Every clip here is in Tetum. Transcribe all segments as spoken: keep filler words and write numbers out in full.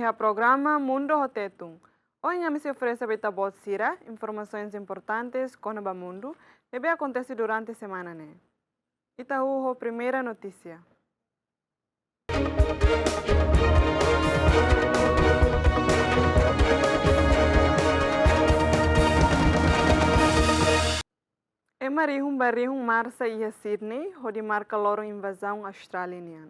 Iha programa Mundu ho Tetun, ohin ami sei oferese ba ita-boot sira informasaun importante kona-ba mundu ne'ebé akontese durante semana ne'e. Ita hahú ho primeira notísia. Ema rihun ba rihun marsa iha Sydney hodi marka loron invazaun Austrália nian.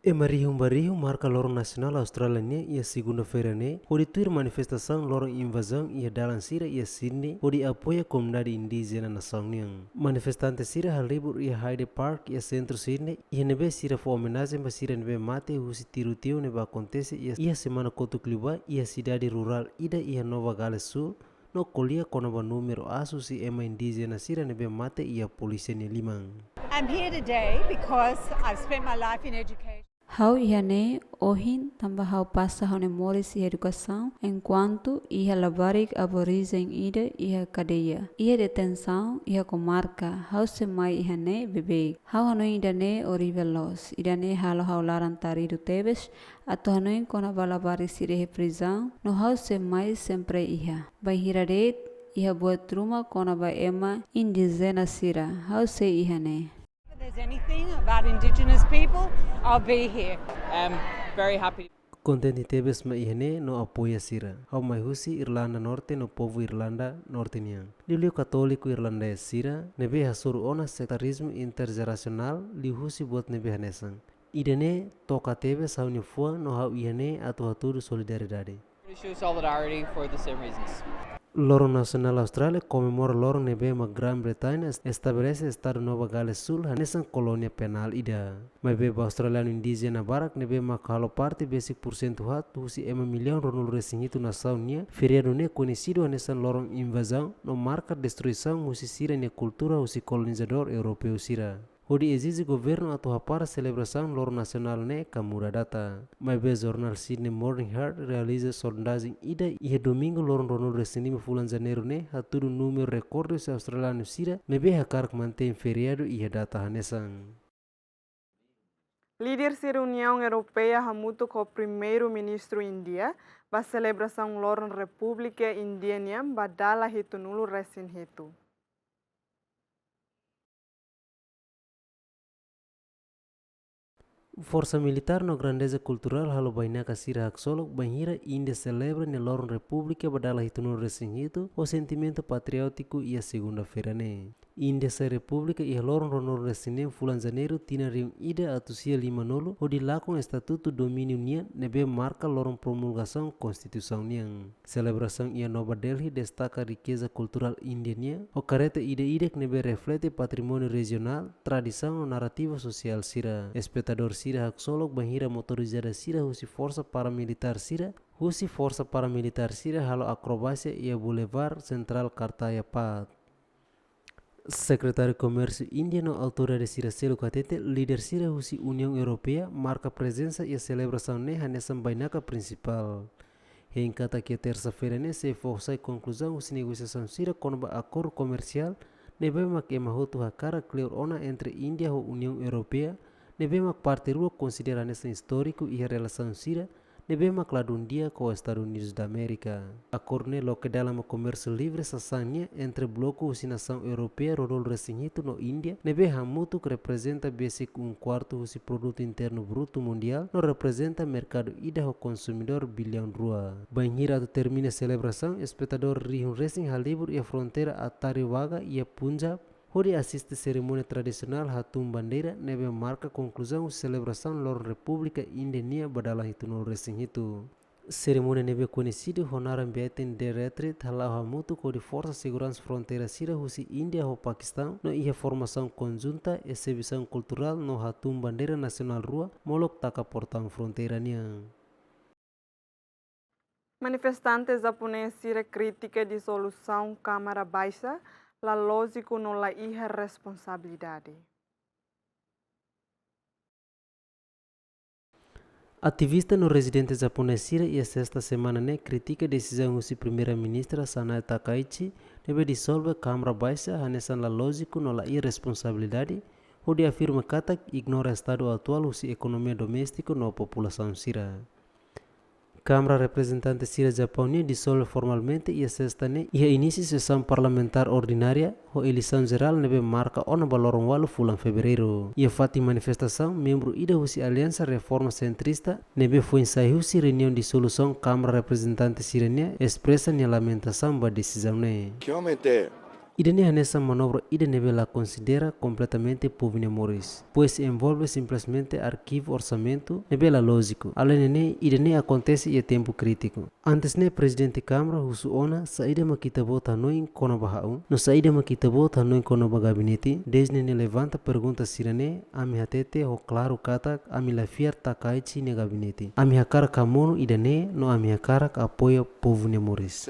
Ema rihun ba rihun marka loron nasionál Austrália nian iha segunda-feira ne'e, hodi tuir manifestasaun loron invazaun iha dalan sira iha Sydney, hodi apoia komunidade indíjena nasaun nian. Manifestante sira halibur iha Hyde Park iha sentru Sydney, iha ne'ebé sira fó omenajen ba sira ne'ebé mate husi tiroteio ne'ebé akontese iha, iha semana kotuk liubá iha sidade rurál ida iha Nova Gales Sul, no ko'alia kona-ba númeru aas husi ema indíjena sira ne'ebé mate iha polísia nia liman. I'm here today because I've spent my life in education. Ha'u iha ne'e ohin tanba ha'u pasa ha'u-nia moris iha edukasaun, enkuantu iha labarik aborijen ida iha kadeia, iha detensaun, iha komarka, ha'u sei mai iha ne'e beibeik. Ha'u hanoin ida-ne'e orivel loos, ida-ne'e halo ha'u laran taridu tebes, atu hanoin kona-ba labarik sira iha prizaun, no ha'u sei mai sempre iha. Bainhira de'it, iha buat ruma kona-ba ema indíjena sira, ha'u sei iha ne'e. If there's anything about Indigenous people, I'll be here. I'm very happy. Kontente tebes mai iha ne'e no apoia sira. Ha'u mai husi Irlanda Norte no povu Irlanda Norte nian. Liuliu katóliku irlandés sira, ne'ebé hasoru ona sektarizmu interjerasionál liuhusi buat ne'ebé hanesan. Ida-ne'e toka tebes ha'u-nia fuan no ha'u iha ne'e atu hatudu solidariedade. Show solidarity for the same reasons. Loron Nasionál Austrália komemora loron ne'ebé mak Grã-Bretaña es-, estabelese Estadu Nova Gales Sul hanesan kolónia penál ida. Maibé ba australianu indíjena barak ne'ebé mak halo parte besik pursentu haat husi ema millaun ruanulu-resin-hitu nasaun nian, feriadu ne'e koñesidu hanesan loron invazaun no marka destruisaun husi sira-nia kultura husi kolonizadór europeu sira. Hodi ezije governu atu hapara selebrasaun loron nasionál ne'e ka muda data. Maibé jornál Sydney Morning Herald realiza sondajen ida iha domingu loron ruanulu-resin-lima fulan Janeiru ne'e hatudu númeru rekorde husi australianu sira ne'ebé hakarak mantein feriadu iha data hanesan. Líder sira Uniaun Europeia hamutuk ho Primeiru-Ministru Índia ba selebrasaun loron Repúblika Índia nian ba dala hitunulu-resin-hitu. Forsa militár no grandeza kulturál halo bainaka sira haksolok bainhira Índia selebra nia loron Repúblika ba dala hitunulu-resin-hitu ho sentimentu patriótiku iha segunda-feira ne'e. Índia sai repúblika iha loron ruanulu-resin-neen fulan Janeiru tinan rihun ida atus sia limanulu, hodi lakon estatutu domíniu nian ne'ebé marka loron promulgasaun konstituisaun nian. Selebrasaun iha Nova Delhi destaka rikeza kulturál Índia nian, ho kareta ida-idak ne'ebé reflete patrimóniu rejionál, tradisaun no narrativa sosiál sira. Espetadór sira haksolok bainhira motorizada sira husi forsa paramilitár sira, husi forsa paramilitár sira halo akrobásia iha Boulevard Central Cartaya Path. Sekretáriu Komérsiu Índia no autoridade sira seluk hatete líder sira husi Uniaun Europeia marka prezensa iha selebrasaun ne'e hanesan bainaka prinsipál. Hein katak iha tersa-feira ne'e sei fó sai konkluzaun husi negosiasaun sira kona-ba akordu komersiál ne'ebé mak ema hotu hakarak kleur ona entre Índia ho Uniaun Europeia, ne'ebé mak parte rua konsidera hanesan istóriku iha relasaun sira ne'ebé mak ladún di'ak ho Estadus Unidus da Amérika. Akordu ne'e loke dalan ba komérsiu livre sasán nian entre bloku husi nasaun Europeia ruanulu-resin-hitu no Índia, ne'ebé hamutuk reprezenta besik um quarto husi produtu internu brutu mundiál no reprezenta merkadu ida ho konsumidór billaun rua. Bainhira atu termina selebrasaun, espetadór rihun resin halibur iha fronteira Attari Wagah iha Punjab, hodi asiste serimónia tradisionál hatún bandeira ne'ebé marka konkluzaun selebrasaun loron Repúblika Índia nian ba dala hitunulu-resin-hitu. Serimónia ne'ebé koñesidu ho naran Beating the Retreat hala'o hamutuk hodi forsa seguransa fronteira sira husi Índia ho Pakistan no iha formasaun konjunta, ezibisaun kulturál no hatún bandeira nasionál rua molok taka portaun fronteira nian. Manifestante japonés sira kritika dizolusaun Kámara Baixa, la lójiku no la iha responsabilidade. Ativista no rezidente japonés sira iha sesta semana ne'e kritika desizaun husi Primeira-Ministra Sanae Takaichi, ne'ebé dizolve Kámara Baixa hanesan la lójiku no la iha responsabilidade, hodi afirma katak ignora estadu atuál husi ekonomia doméstiku no populasaun sira. Kámara Reprezentante sira Japaun nian disolve formalmente iha sesta ne'e, iha inísiu sesaun parlamentár ordinária, ho eleisaun jerál ne'ebé marka ona ba loron ualu fulan Fevereiru. Iha fatin manifestasaun, membru ida husi Aliansa Reforma Sentrista, ne'ebé foin sai husi reuniaun disolusaun Kámara Reprezentante sira-nian, espresa nia lamentasaun ba desizaun ne'e. Ida-ne'e hanesan manobra ida ne'ebé la konsidera kompletamente povu nia moris, pois envolve simplesmente arkivu orsamentu ne'ebé la lójiku. Aleinde ne'e, ida-ne'e akontese iha tempu krítiku. Antes ne'e Prezidente Kámara husu ona saida mak ita-boot hanoin kona-ba ha'u, no saida mak ita-boot hanoin kona-ba gabinete. Desde ne'e nia levanta pergunta sira-ne'e, ami hatete ho klaru katak ami la fiar Takaichi nia gabinete. Ami hakarak hamonu ida-ne'e no ami hakarak apoia povu nia moris.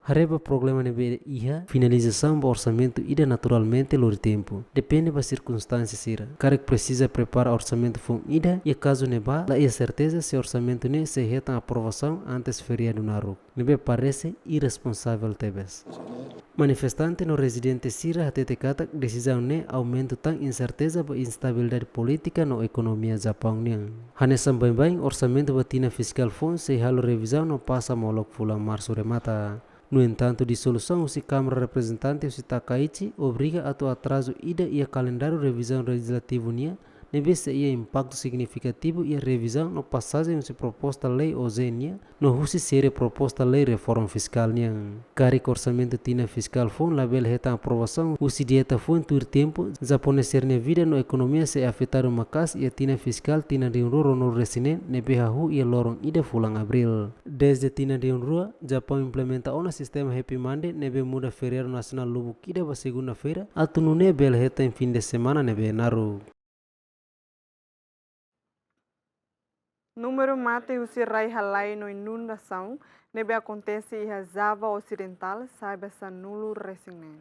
Haree ba problema ne'ebé iha, finalizasaun ba orsamentu ida naturalmente lori tempu. Depende ba sirkunstánsia sira. Karik presiza prepara orsamentu foun ida, iha kazu ne'ebá, la iha serteza se orsamentu ne'e sei hetan aprovasaun antes feriadu naruk, ne'ebé parese irresponsavel tebes. Manifestante no rezidente sira hatete katak desizaun ne'e aumenta tan inserteza ba instabilidade polítika no ekonomia Japaun nian. Hanesan baibain, orsamentu ba tinan fiskál foun sei halo revizaun no pasa molok fulan Marsu remata. No entantu, disolusaun husi Kámara Reprezentante husi Takaichi obriga atu atrazu ida iha kalendáriu revizaun lejizlativu nian, ne'ebé sei iha impaktu signifikativu iha revizaun no pasajen husi proposta lei O J nian, no husi série proposta lei reforma fiskál nian. Karik orsamentu tinan fiskál foun labele hetan aprovasaun husi dieta foun tuir tempu, japonés sira-nia vida no ekonomia sei afetadu maka'as iha tinan fiskál tinan rihun rua ruanulu resin neen ne'ebé hahú iha loron ida fulan Abríl. Desde tinan rihun rua, Japaun implementa ona sistema Happy Monday ne'ebé muda feriadu nasionál lubuk ida ba segunda-feira, atu nune'e bele hetan fin de semana ne'ebé naruk. Númeru mate husi rai-halai no inundasaun ne'ebé akontese iha Java Osidentál sa'e ba sanulu resin neen.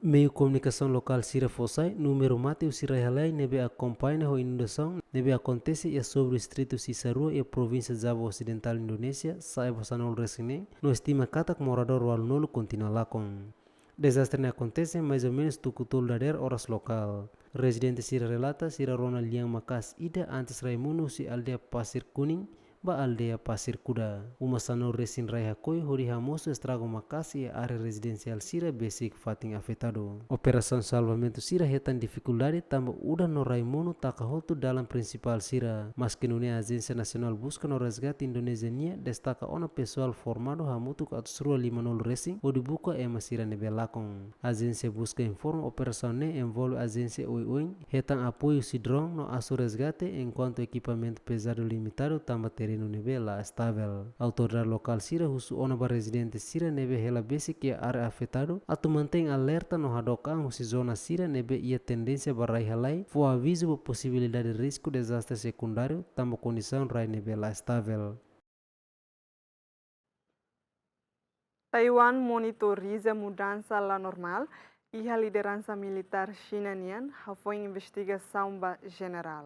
Meiu komunikasaun lokál sira fó sai, númeru mate husi rai-halai ne'ebé akompaña ho inundasaun ne'ebé akontese iha subdistritu Cisarua iha provínsia Java Osidentál Indonézia sa'e ba sanulu resin neen, no estima katak moradór ualunulu kontinua lakon. Dezastre ne'e akontese mais ou menus tuku tolu dadeer oras lokál. Rezidente sira relata sira rona lian maka'as ida antes rai monu husi aldeia Pasir Kuning ba aldeia Pasir Kuda. Uma sanulu resin rai hakoi hodi hamosu estragu maka'as iha área rezidensiál sira besik fatin afetadu. Operasaun salvamentu sira hetan difikuldade tanba udan no rai monu taka hotu dalan prinsipál sira. Maske nune'e, Ajénsia Nasionál Buska no Resgate Indonézia nian destaka ona pesoál formadu hamutuk atus rua limanulu resin hodi buka ema sira ne'ebé lakon. Ajénsia Buska informa operasaun ne'e envolve ajénsia oioin, hetan apoiu husi drone no asu resgate, enkuantu ekipamentu pezadu limitadu tanba terrenu ne'ebé la estavel. Autoridade lokál sira husu ona ba rezidente sira ne'ebé hela besik iha área afetadu atu mantein alerta no hadook an husi zona sira ne'ebé iha tendénsia ba rai-halai, fó avizu ba posibilidade risku dezastre sekundáriu tanba kondisaun rai ne'ebé la estavel. Taiwan monitoriza mudansa la normál iha lideransa militár Xina nian, hafoin investigasaun ba jenerál.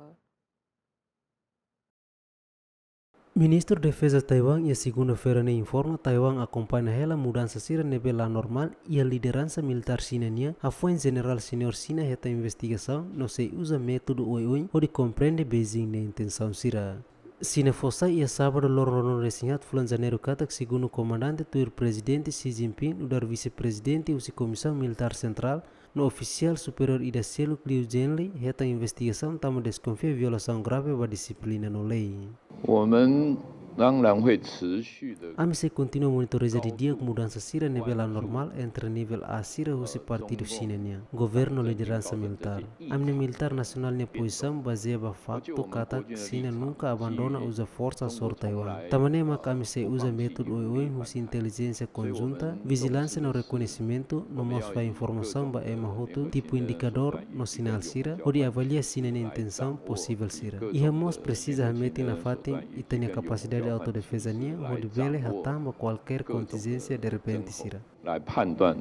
Ministru Defeza Taiwan iha segunda-feira ne'e informa Taiwan akompaña hela mudansa sira ne'ebé la normál iha lideransa militár Xina nian, hafoin jenerál seniór Xina hetan investigasaun no sei uza métodu oioin hodi komprende Beijing nia intensaun sira. Xina fó sai iha sábadu loron ruanulu resin haat fulan Janeiru katak segundu komandante tuir Prezidente Xi Jinping nu'udar vise-prezidente husi Komisaun Militár Sentrál no ofisiál superiór ida seluk Liu Jianlei hetan investigasaun tanba deskonfia violasaun grave ba dixiplina no lei. 我们仍然会持续地 Ami sei kontinua monitoriza didi'ak mudansa sira ne'ebé la normál entre nivel A sira husi partidu Xina nian, governu, lideransa militár. Ami-nia militár nasionál nia pozisaun bazeia ba faktu katak Xina nunka abandona uza forsa hasoru Taiwan. Tanba ne'e mak ami sei uza métodu oioin husi intelijénsia konjunta, vijilánsia no rekoñesimentu, no mós fó informasaun ba ema hotu, tipu indikadór no sinál sira, hodi avalia Xina nia intensaun posivel sira. Iha mós presiza hametin nafatin ita-nia kapasidade autodefeza nian, hodi bele hatán ba kualkér kontinjénsia derrepente sira. 来判断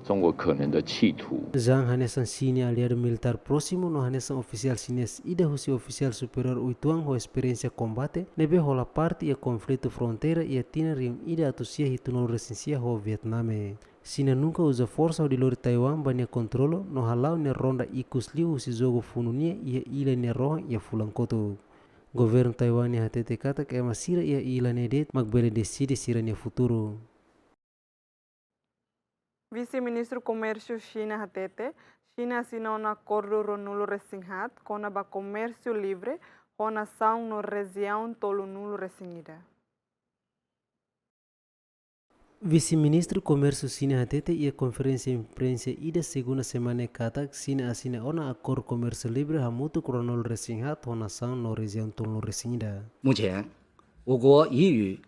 中国可能的企图。 Zhang hanesan Xi nia aliadu militár prósimu no hanesan ofisiál xinés ida husi ofisiál superiór uitoan ho esperiénsia kombate ne'ebé hola parte iha konflitu fronteira iha tinan rihun ida atus sia hitunulu resin sia ho Vietname. Xina nunka uza forsa hodi lori Taiwan ba nia kontrolu no hala'o nia ronda ikus liu husi jogu funu nia iha illa nia rohan iha fulan kotuk. Governu Taiwan nia hatete katak ema sira iha illa ne'e de'it mak bele deside sira-nia futuru. Vise-Ministru Komérsiu Xina hatete, Xina asina ona akordu ruanulu-resin-haat kona-ba komérsiu livre ho nasaun no rejiaun tolunulu-resin-ida. Vise-Ministru Komérsiu Xina hatete iha konferénsia imprensa ida segunda semana ne'e katak Xina asina ona akordu komérsiu livre hamutuk ruanulu-resin-haat ho nasaun no rejiaun tolunulu-resin-ida. 目前，我国已与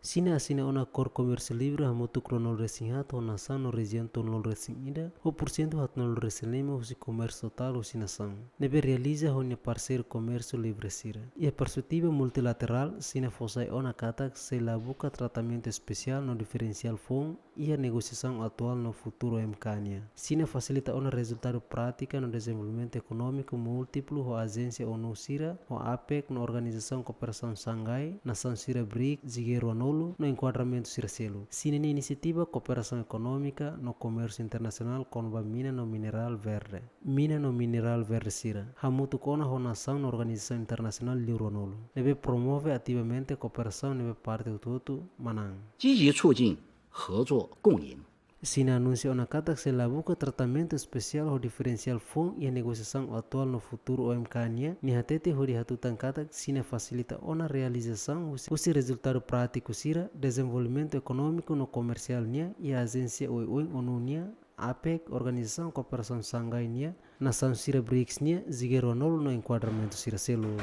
Xina asina ona akordu komérsiu livre hamutuk ruanulu-resin-haat ho nasaun no rejiaun tolunulu-resin-ida, ho porsentu haatnulu-resin-lima husi komérsiu totál husi nasaun ne'ebé realiza ho nia parseiru komérsiu livre sira. Iha perspetiva multilaterál, Xina fó sai ona katak sei la buka tratamentu espesiál no diferensiál foun iha negosiasaun atuál no futuru M K nian. Xina fasilita ona rezultadu prátika no dezenvolvimentu ekonómiku múltiplu ho ajénsia ONU sira, ho APEC no Organizasaun Kooperasaun Xangai, nasaun sira BRICS, G ruanulu, no enkuadramentu sira seluk. Xina nia inisiativa kooperasaun ekonómika no komérsiu internasionál kona-ba mina no minerál verde, mina no minerál verde sira, hamutuk ona ho nasaun no organizasaun internasionál liu ruanulu, ne'ebé promove ativamente kooperasaun ne'ebé parte hotu-hotu manán. 积极促进合作共赢。 Xina anunsia ona katak sei la buka tratamentu espesiál ho diferensiál foun iha negosiasaun atuál no futuru O M K nian, nia hatete hodi hatutan katak Xina fasilita ona realizasaun husi, husi rezultadu prátiku sira, dezenvolvimentu ekonómiku no komersiál nian iha ajénsia oioin ONU nian, APEC, Organizasaun Kooperasaun Xangai nian, nasaun sira BRICS nian, G ruanulu no enkuadramentu sira seluk.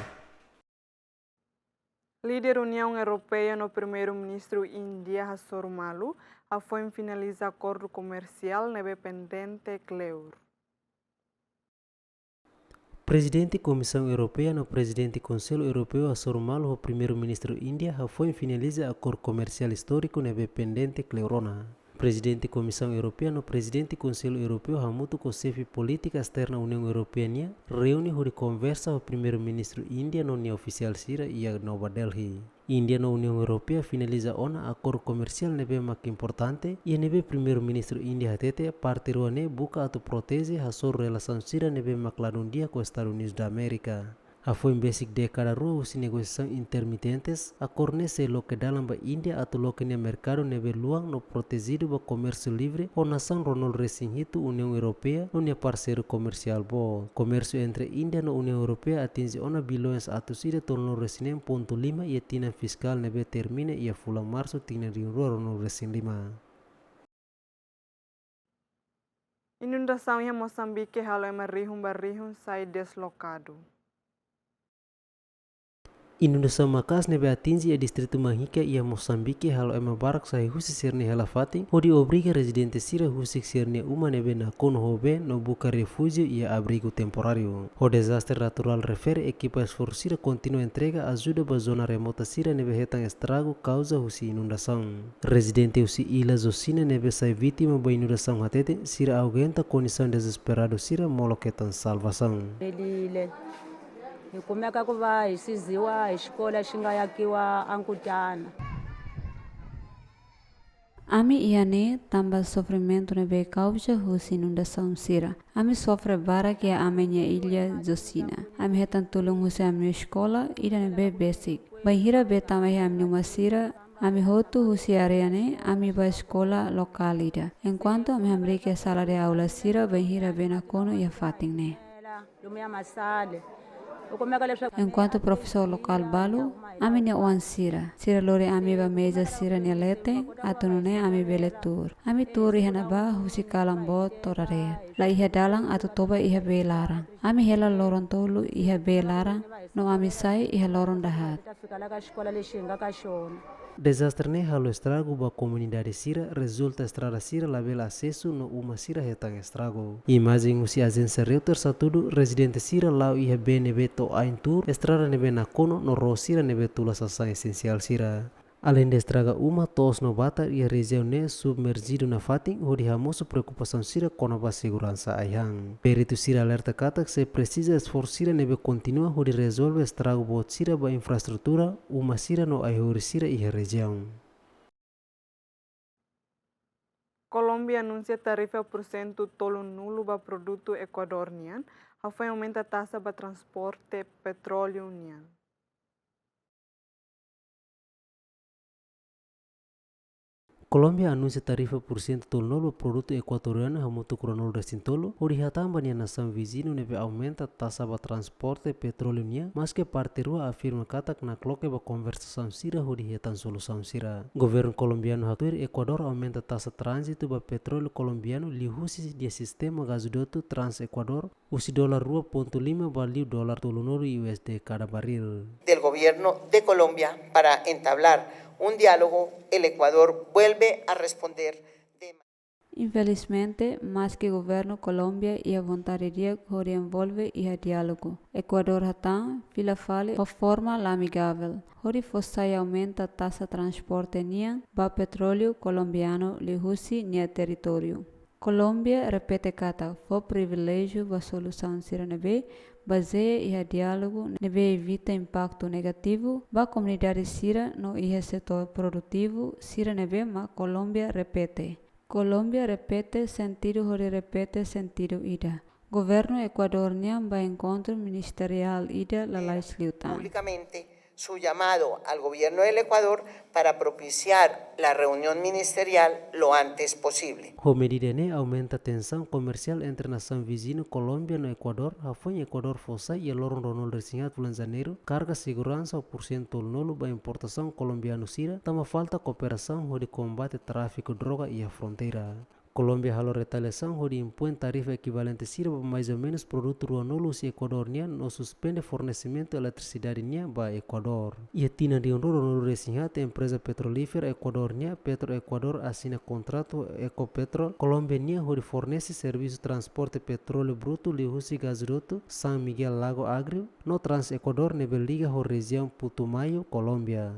Líder Uniaun Europeia no Primeiru-Ministru Índia hasoru malu, hafoin finaliza akordu komersiál ne'ebé pendente kleur. Prezidente Komisaun Europeia no Prezidente Konsellu Europeu hasoru malu ho Primeiru-Ministru Índia hafoin finaliza akordu komersiál istóriku ne'ebé pendente kleur ona. Prezidente Komisaun Europeia no Prezidente Konsellu Europeu hamutuk ho xefe polítika esterna Uniaun Europeia nian reúne hodi konversa ho Primeiru-Ministru Índia no nia ofisiál sira iha Nova Delhi. Índia no Uniaun Europeia finaliza ona akordu komersiál ne'ebé mak importante, iha ne'ebé Primeiru-Ministru Índia hatete parte rua ne'e buka atu proteje hasoru relasaun sira ne'ebé mak ladún di'ak ho Estadus Unidus da Amérika. Hafoin besik dékada rua husi negosiasaun intermitentes, akordu ne'e sei loke dalan ba Índia atu loke nia merkadu ne'ebé luan no protejidu ba komérsiu livre ho nasaun ruanulu-resin-hitu Uniaun Europeia no nia parseiru komersiál boot. Komérsiu entre Índia no Uniaun Europeia atinje ona bilioens atus ida tolunulu-resin-neen pontu lima iha tinan fiskál ne'ebé termina iha fulan Marsu tinan rihun rua ruanulu-resin-lima. Inundasaun iha Mosambike halo ema rihun ba rihun sai deslokadu. Inundasaun maka'as ne'ebé atinje iha distritu Mahika iha Mosambike halo ema barak sai husi sira-nia hela fatin, hodi obriga rezidente sira husik sira-nia uma ne'ebé nakonu ho bee no buka refújiu iha abrigu temporáriu. Ho dezastre naturál refere, ekipa esforsu sira kontinua entrega ajuda ba zona remota sira ne'ebé hetan estragu kauza husi inundasaun. Rezidente husi illa Josina ne'ebé sai vítima ba inundasaun hatete, sira aguenta kondisaun dezesperadu sira molok hetan salvasaun. Ele, e como é que vai? Se ziwa, escola, xinga aqui, ankutana. Ami iha ne'e tanba sofrimentu ne'ebé kauza husi inundasaun sira. Ami sofre barak iha ami-nia illa Josina. Ami hetan tulun husi ami-nia eskola, ida ne'ebé besik. Bainhira bee tama iha ami-nia uma sira, ami hotu husi área ne'e, ami bá eskola lokál ida. Enkuantu ami hamriik iha sala de aula sira, bainhira bee nakonu iha fatin ne'e. Enkuantu profesór lokál balu, ami-nia oan sira, sira lori ami ba meza sira-nia leten, atu nune'e ami bele tuur. Ami tuur iha ne'ebá husi kalan boot to'o dadeer. La iha dalan atu toba iha bee laran. Ami hela loron tolu iha bee laran, no ami sai iha loron dahaat. Dezastre ne'e halo estragu ba komunidade sira, rezulta estrada sira labele asesu no uma sira hetan estragu. Imajen husi ajénsia Reuters hatudu rezidente sira la'o iha bee ne'ebé to'o ain tuur, estrada ne'ebé nakonu no ró sira ne'ebé tula sasán esensiál sira. Aleinde estraga uma, to'os no batar iha rejiaun ne'e submerjidu nafatin hodi hamosu preokupasaun sira kona-ba seguransa ai-han. Peritu sira alerta katak sei presiza esforsu sira ne'ebé kontinua hodi rezolve estragu boot sira ba infraestrutura, uma sira no ai-horis sira iha rejiaun. Kolom- Kolómbia anunsia tarifa pursentu tolunulu ba produtu Ekuadór nian, hafoin aumenta taxa ba transporte petróleu nian. Kolómbia anunsia tarifa pursentu tolunulu ba produtu ekuatorianu hamutuk ruanulu-resin-tolu, hodi hatán ba nia nasaun viziñu ne'ebé aumenta taxa ba transporte petróleu nian, maske parte rua afirma katak nakloke ba konversasaun sira hodi hetan solusaun sira. Governu kolombianu hatuir Ekuadór aumenta taxa tránzitu ba petróleu kolombianu liuhusi nia sistema gazodutu Trans-Ekuadór, husi dolar rua pontu lima ba liu dolar tolunulu U S D kada barril. Del gobierno de Colombia para entablar un diálogo, el Ecuador vuelve a responder de Infelizmente, maske governu Kolómbia iha vontade di'ak hodi envolve iha diálogu, Ekuadór hatán fila fali ho forma la amigavel hodi fó sai aumenta taxa transporte nian ba petróleu kolombianu liuhusi nia territóriu. Kolómbia repete katak fó priviléjiu ba solusaun sira ne'ebé bazeia iha diálogu ne'ebé evita impaktu negativu ba komunidade sira no iha setór produtivu sira ne'ebé mak Kolómbia repete. Kolómbia repete sentidu hodi repete sentidu ida. Governu Ekuadór nian ba enkontru ministeriál ida lalais liután. Públicamente su llamado al gobierno del Ecuador para propiciar la reunión ministerial lo antes posible. Ho medida ne'e aumenta tensaun komersiál entre nasaun viziñu Kolómbia no Ekuadór, hafoin Ekuadór fó sai iha loron ruanulu-resin-haat fulan Janeiru karga seguransa ho pursentu tolunulu ba importasaun kolombianu sira, tanba falta kooperasaun hodi kombate tráfiku droga iha fronteira. Kolómbia halo retaliasaun hodi impoin tarifa ekivalente sira ba maizumenus produtu ruanulu husi Ekuadór nian no suspende fornesimentu eletrisidade nian ba Ekuadór. Iha tinan rihun rua ruanulu-resin-haat, empreza petrolífera Ekuadór nian, Petroecuador, asina kontratu Ecopetrol Kolómbia nian hodi fornese servisu transporte petróleu brutu liuhusi gazodutu San Miguel Lago Agrio no Trans-Ekuadór ne'ebé liga ho rejiaun Putumayo, Kolómbia.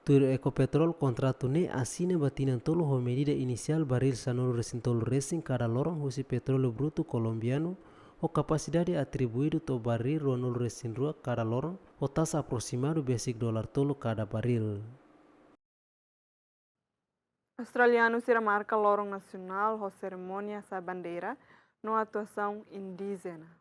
Tuir Ecopetrol, kontratu ne'e asina ba tinan tolu ho medida inisiál barril sanulu-resin-tolu resin kada loron husi petróleu brutu kolombianu, ho kapasidade atribuidu to'o barril ruanulu-resin-rua kada loron, ho taxa aproximadu besik dolar tolu kada barril. Australianu sira marka loron nasionál ho serimónia hasa'e bandeira no atuasaun indíjena.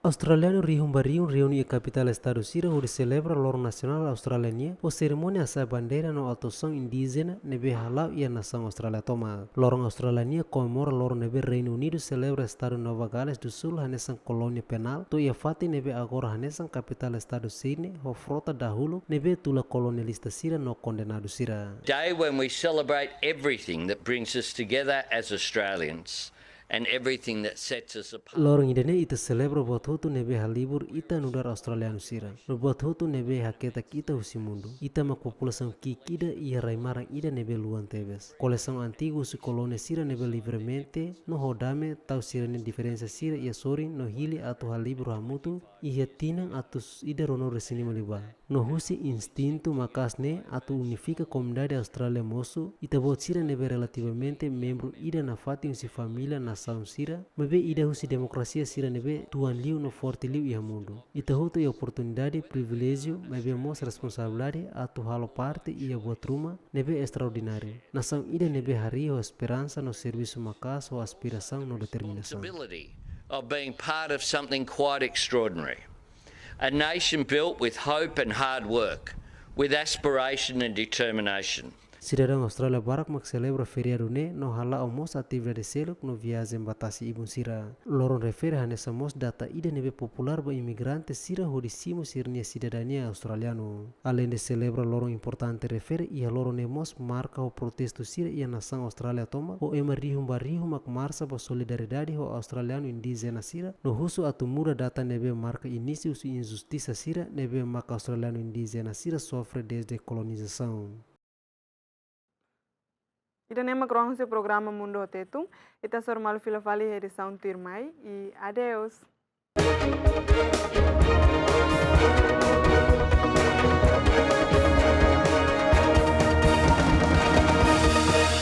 Australianu rihun ba rihun reúne iha kapitál estadu sira hodi selebra loron nasionál Austrália nian, ho serimónia hasa'e bandeira no atuasaun indíjena ne'ebé hala'o iha nasaun Austrália tomak. Loron Austrália nian komemora loron ne'ebé Reinu Unidu selebra estadu Nova Gales do Sul hanesan kolónia penál, to'o iha fatin ne'ebé agora hanesan kapitál estadu Sydney, ho frota dahuluk ne'ebé tula kolonialista sira no kondenadu sira. Day when we celebrate everything that brings us together as Australians and everything that sets us apart. Loron ida-ne'e ita selebra buat hotu ne'ebé halibur ita nu'udar australianu sira, no buat hotu ne'ebé haketak ita husi mundu. Ita mak populasaun ki'ik ida iha rai-maran ida ne'ebé luan tebes. Kolesaun antigu husi kolónia sira ne'ebé livremente no ho dame tau sira-nia diferensa sira iha sorin no hili atu halibur hamutuk iha tinan atus ida ruanulu-resin-lima liubá. No husi instintu maka'as ne'e atu unifika komunidade Austrália mosu, ita-boot sira ne'ebé relativamente membru ida nafatin husi família nasaun sira, maibé ida husi demokrasia sira ne'ebé tuan liu no forte liu iha mundu. Ita hotu iha oportunidade, priviléjiu, maibé mós responsabilidade atu halo parte iha buat ruma ne'ebé estraordináriu. Nasaun ida ne'ebé harii ho esperansa no servisu maka'as ho aspirasaun no determinasaun. Responsibility of being part of something quite extraordinary. A nation built with hope and hard work, with aspiration and determination. Sidadaun Austrália barak mak selebra feriadu ne'e no hala'o mós atividade seluk no viajen ba tasi-ibun sira. Loron refere hanesan mós data ida ne'ebé populár ba imigrante sira hodi simu sira-nia sidadania australianu. Aleinde selebra loron importante refere, iha loron ne'e mós marka ho protestu sira iha nasaun Austrália tomak, ho ema rihun ba rihun mak marsa ba solidariedade ho australianu indíjena sira, no husu atu muda data ne'ebé marka inísiu husi injustisa sira ne'ebé maka australianu indíjena sira sofre dezde kolonizasaun. Ida-ne'e mak rohan husi programa Mundu ho Tetun, ita hasoru malu fila fali iha edisaun tuirmai, i adeus.